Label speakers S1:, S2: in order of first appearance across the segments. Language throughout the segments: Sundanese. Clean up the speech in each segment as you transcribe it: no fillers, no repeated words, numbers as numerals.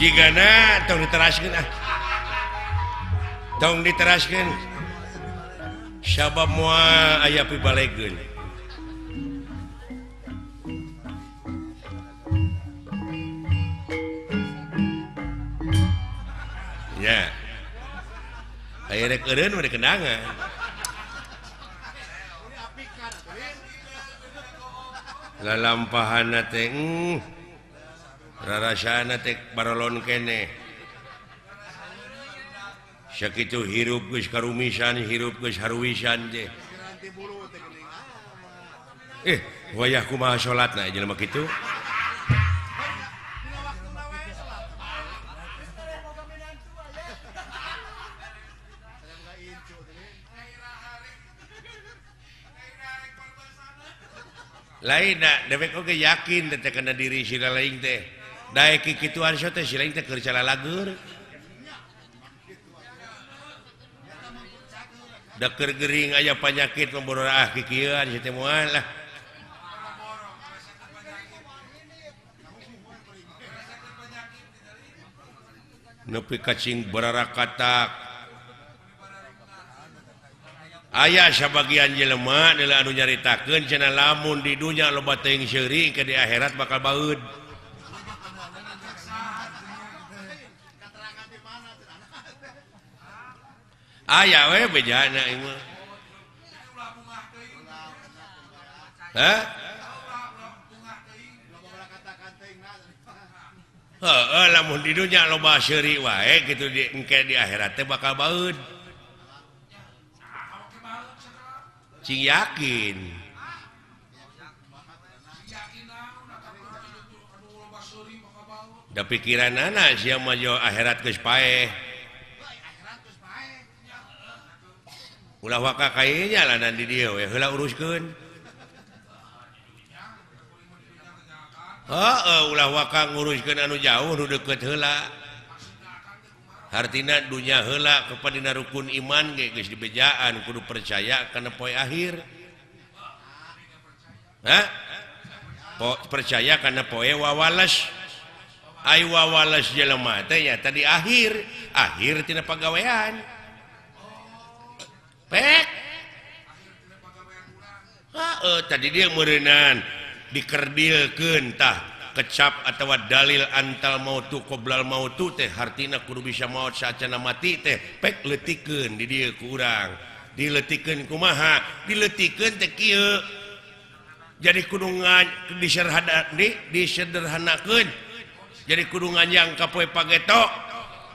S1: Jigana tong diteraskeun ah. Tong diteraskeun. Sabab moal aya pibalegeun. Ya. Aya rek eureun mah kendangan. Lalampahana teh rarasana teh barolon keneh. Sakitu hirup geus karumisan, hirup geus haruwisan teh. Wayah kumaha salatna jelema kitu? Lain da dewek oge yakin teh kana diri si lain teh. Daek kikituan so teh si lain teh keur calalagur. Da keur gering aya panyakit membororaah kikieuan si teh moal lah. Nepi kacing bararakatak. Aya sabagian jelema adalah anu nyaritakeun cenah lamun di dunya loba teuing seuri ke di akhirat bakal baeud. Aya we bejana ieu mah. Hah? Heeh, lamun di dunya loba seuri wae kitu di engke di akhirat teh bakal baeud. Cing yakin. Da pikiranana sia mah jo akhirat geus paeh. Ulah waka kayanya lanan di dieu we heula uruskeun. Heeh, ulah waka nguruskeun anu jauh nu deukeut heula. Hartina dunya heula kepada rukun iman ge geus dibejaan kudu percaya kana poe akhir. Hah? Percaya kana poe wawales. Ai wawales jelema teh nya tadi akhir, akhir tina pagawean. Pek. Heeh, tadi dia meureunan dikerdilkeun tah. Kecap atau dalil antal mautu qoblal mautu teh hartina kudu bisa maot saacana mati teh pek leutikeun di dieu ku urang dileutikeun kumaha dileutikeun teh kieu jadi kudu disederhanakeun jadi kudu nganjang ka poe pageto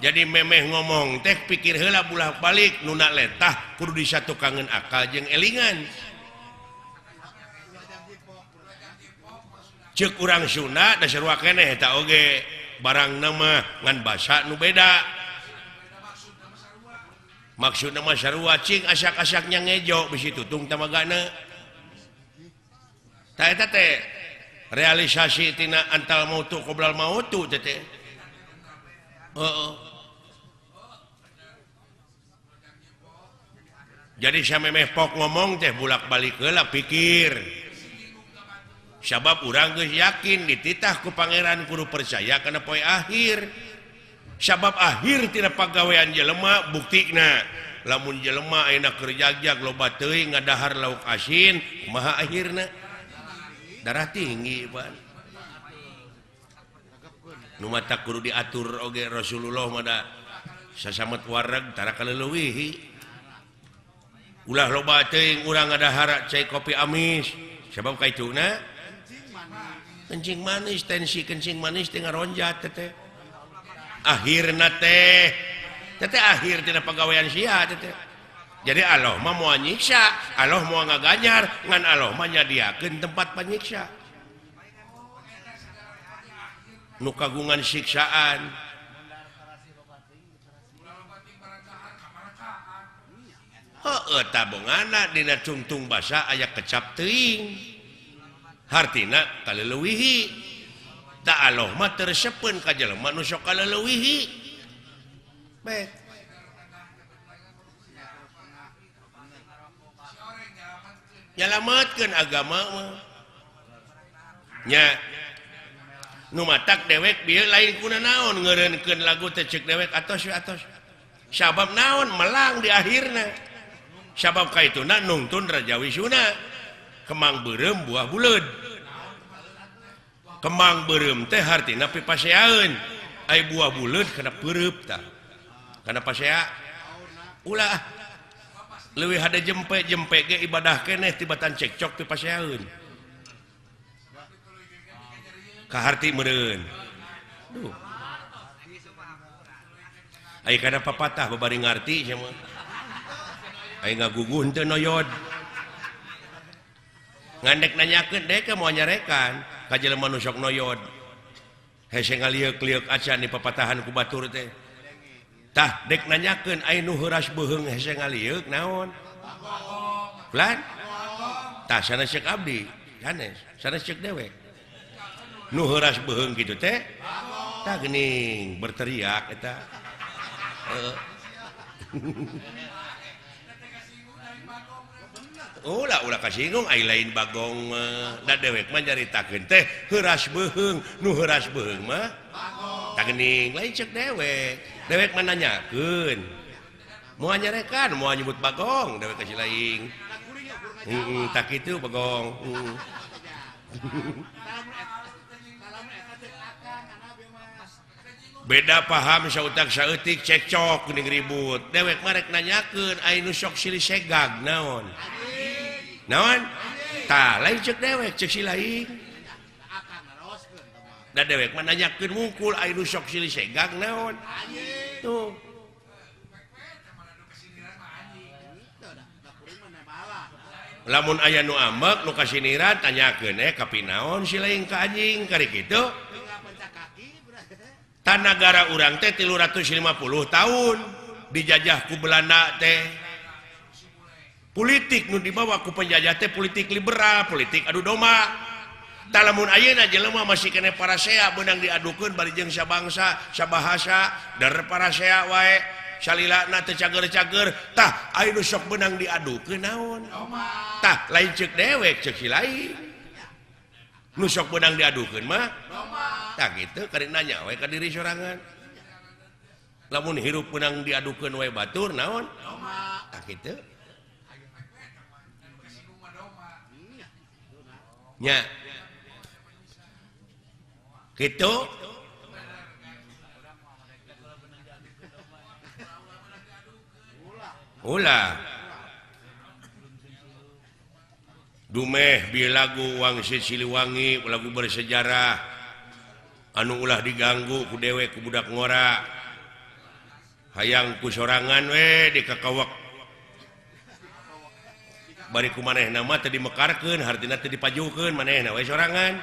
S1: jadi memeh ngomong teh pikir heula bulah balik nuna letah kudu disatukangeun akal jeung elingan. Cek urang Sunda dasar keneh eta oge barang nama ngan basa nu beda maksudna mah sarua cing asak-asaknya ngejo bisi tutung tamagana tah eta teh realisasi tina antal mautu qoblal mautu teh teh heeh. Jadi samemeh pok ngomong teh bulak-balik heula pikir. Sabab urang geus yakin dititah ku pangeran kudu percaya kana poe akhir. Sabab akhir tina pagawean jelema buktina lamun jelema ayeuna keur jagjag loba teuing ngadahar lauk asin kumaha akhirna darah tinggi pan. Nu mata kudu diatur oge Rasulullah mah da sasamet wareg tara kaleuwihi. Ulah loba teuing urang ngadahar cai kopi amis sabab kaituna kencing manis, tensi kencing manis teh ngaronjat teteh. Akhirna teh teteh akhir tina pagawean sia teteh. Jadi Allah mah moal nyiksa, Allah moal ngaganjar, ngan Allah mah nyadiakeun tempat panyiksa. Nu kagungan siksaan. Heueuh tabongana dina cungtung basa aya kecap teuing. Hartina kaleuwihi ta Allah mah teu resepeun ka jelema nu sok kaleuwihi. Baik. Nyalametkeun agama mah. Nya. Nu matak dewek bieu lain kuna naon ngeureunkeun lagu teh ceuk dewek atos we atos. Sabab naon melang di akhirna. Sabab kaituna nungtun Raja Wisuna. Kemang beureum buah buleud. Kemang beureum teh hartina pipaseaeun. Ai buah buleud kana peureub tah. Kana pasea ulah leuwih hade jempe-jempe ge ibadah keneh tibatan cekcok pipaseaeun. Kaharti meureun. Duh. Ai kana papatah babari ngarti sia mah. Ai ngaguguh henteu noyod. Ngandek nanyakeun dek moal nyarekan ka jelema nu sok noyod. Hese ngalieuk-lieuk acan di papatahan ku batur teh. Tah dek nanyakeun ai nu heuras beuheung hese ngalieuk naon? Pelan? Tah sanes ceuk abdi, sanes, sanes ceuk dewek. Nu heuras beuheung kitu teh tah geuning berteriak eta. Ulah ulah kasinggung ai lain bagong da dewek mah nyaritakeun teh heuras beuheung, nu heuras beuheung mah tah geuning lain ceuk dewek. Dewek mah nanyakeun. Moal nyarekan, moal nyebut bagong, dewek kasih lain. Heeh, tah kitu bagong. Beda paham sautak saeutik cekcok geuning ribut. Dewek mah rek nanyakeun ai nu sok silih segag naon? Naon? Tah lain ceuk dewek, ceuk si lain. Da dewek mah nanyakeun wungkul ai nu sok silih segag naon? Tuh. Lamun aya nu ambek nu kasiniran tanyakeun kapinaon si lain ka anjing kari kitu. Tanagara urang teh 350 tahun dijajah ku Belanda teh. Politik nu dibawa ku penjajah teh politik liberal, politik adu domba. Tah lamun ayeuna jelema masih keneh parasea beunang diadukeun bari jeung sabangsa, sabahasa, dar parasea wae salilana teu cager-cager. Tah aya nu sok beunang diadukeun naon? Tah lain ceuk dewek, ceuk si lain. Nu sok beunang diadukeun mah tah kitu karek nanya we ka diri sorangan. Lamun hirup beunang diadukeun wae batur naon? Tah kitu. Nya. Kitu. Ulah. Dumeh bi lagu Wangsit Siliwangi, lagu bersejarah anu ulah diganggu ku dewek ku budak ngora. Hayang ku sorangan we dikakawak. Bari ku manehna mah teu dimekarkeun, hartina teu dipajukeun manehna we sorangan.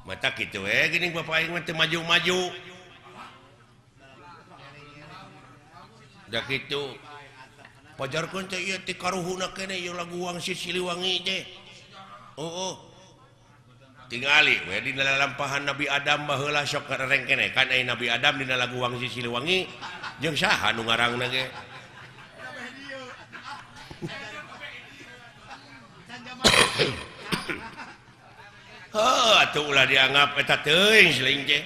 S1: Mata kitu we geuning bapak aing mah teu maju-maju. Da kitu. Pajarkeun teh ieu ti karuhuna keneh ieu lagu Wangsit Siliwangi teh. Oh, tingali we dina lalampahan Nabi Adam baheula sok rengkene kan ai Nabi Adam dina lagu Wangsit Siliwangi jeung saha nu ngarangna ge. Heuh atuh ulah dianggap eta teuing siling teh.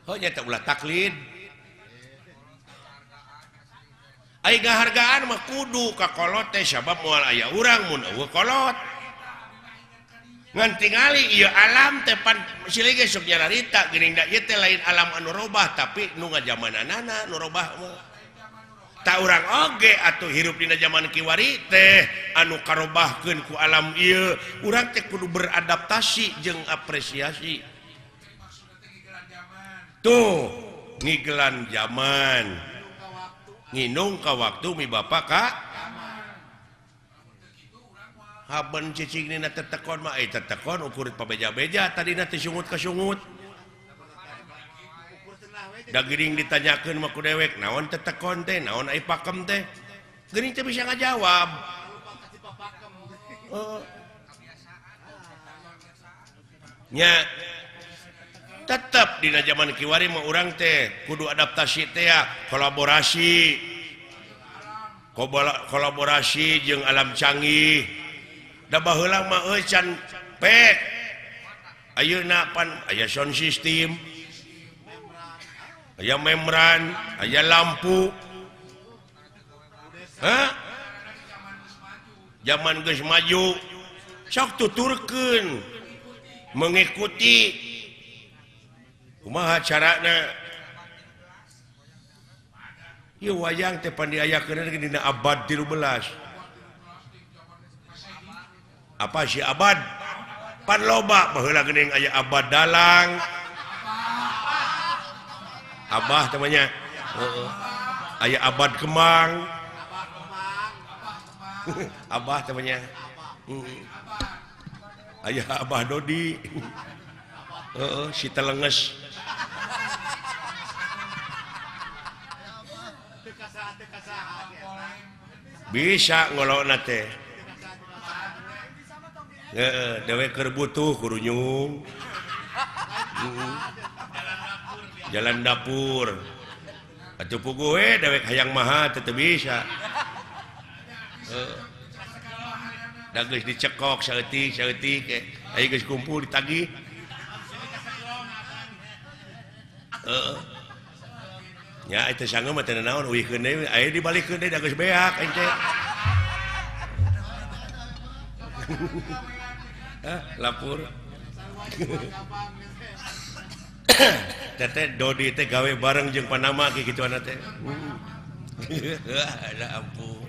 S1: Heuh nya teh ulah taklid. Ai ngahargaan mah kudu ka kolot teh sabab moal aya urang mun eueuh kolot. Ngan tingali ieu alam teh pan silih ge sok nyararita geuning da ieu teh lain alam anu robah tapi nu ngajamananana nu robah mah. Ta urang oge atuh hirup dina jaman kiwari teh anu karobahkeun ku alam ieu, urang teh kudu beradaptasi jeung apresiasi. Tuh ngigelan zaman. Nginung ka waktu mi bapak ka haben cicing dina tetekon mah tetekon ukur pabeja-beja tadina teh sungut ka sungut. Da geuning ditanyakeun mah ku dewek naon tetekon teh naon ai pakem teh geuning teh bisa ngajawab. Nya tetep dina zaman kiwari mah urang teh kudu adaptasi teh ya, kolaborasi. Kolaborasi jeung alam canggih. Da baheula mah euy can pek. Ayeuna pan aya sound system. Aya membran, aya lampu. Hah? Zaman geus maju. Sok tuturkeun mengikuti kumaha carana. Ieu wayang teh pan diayakeun dina abad 13. Apa sih abad? Pan loba baheula geuning aya abad dalang. Abah temannya. Heeh. Aya abad kemang. Abah temannya. Aya Abah Dodi. Heeh, si telenges. Bisa ngolokna teh. Heeh, dewek keur butuh kurunyung. Jalan dapur. Atuh puguh we dewek hayang maha teu bisa. Heeh. Da geus dicekok saeutik saeutik aya geus kumpul ditagih. Heeh. Nya eta sanggeum mah teu naon uihkeun deui aya dibalikeun deui da geus beak aing teh. Hah, lapur. Teteh Dodi teh gawe bareng jeung Panama kieu kituanna teh. Ada ampun.